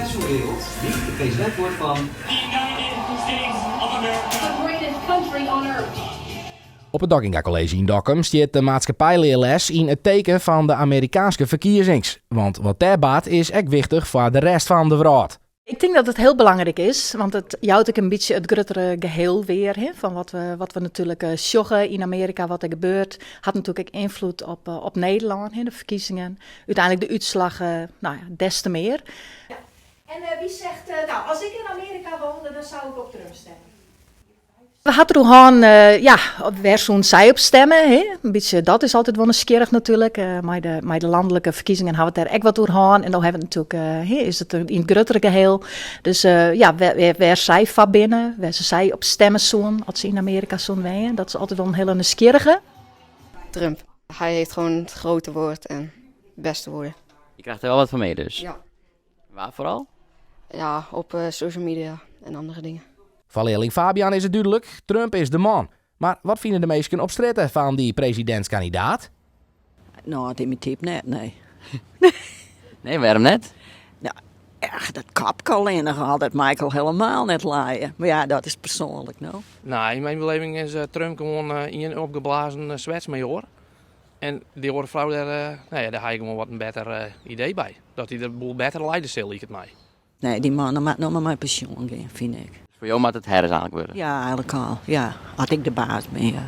net zo wereld wie de president wordt van The United States of America. The greatest country on earth. Op it Dockinga College yn Dokkum stiet de maatskippijlearles yn it teken fan de Amerikaanske ferkiezings. Want wat dêr bart is ek wichtich foar de rest fan de wrâld. Ik tink dat it hiel belangryk is, want it jout ek in bytsje it gruttere geheel wer, hè, fan wat we natuerlik sjogge yn Amearika, wat der gebeurt, hat natuerlik ek ynfloed op Nederlân, hè, de ferkiezingen. Uteinlik de útslach, nou ja, des te mear. En wie zegt, nou, als ik in Amerika woonde, dan zou ik op Trump stemmen? We ha it deroer hân, ja, wêr soene sy op stemme? Hè? In bytsje, dat is altyd wol nijsgjirrich natuerlik. Mei de lanlike ferkiezingen ha we it dêr ek wat oer hân. En no ha we it natuerlik, hè, is it yn it gruttere geheel. Dus ja, wêr sy foar binne, wêr se sy op stemme soene as se yn Amearika soene wenje. Dat is altyd wol in hiele nijsgjirrige. Trump. Hij heeft gewoon het grote woord en het beste woorden. Je krijgt er wel wat van mee dus? Ja. Waar vooral? Ja, op social media en andere dingen. Foar learling Fabian is it dúdlik, Trump is de man. Mar wat fine de minsken op strjitte fan dy presidintskandidaat? No, it is myn type net, nee. Nee, wêrom net? No, ach, dat kopke allinnich al, dat mei ik al helemaal net lije. Mar ja, dat is persoanlik, no. No, yn myn beleving is Trump gewoan ien opgeblazen swetsmajoar. En dy oare frou, dêr, no ja, dêr ha ik gewoan wat in better idee by. Dat hy de boel better leide sil, liket my. Nee, dy man moat no mar mei pensjoen gean, fyn ik. Dus foar jo moat it Harris eigentlik wurde? Ja, eigentlik al. Ja, as ik de baas bin, ja.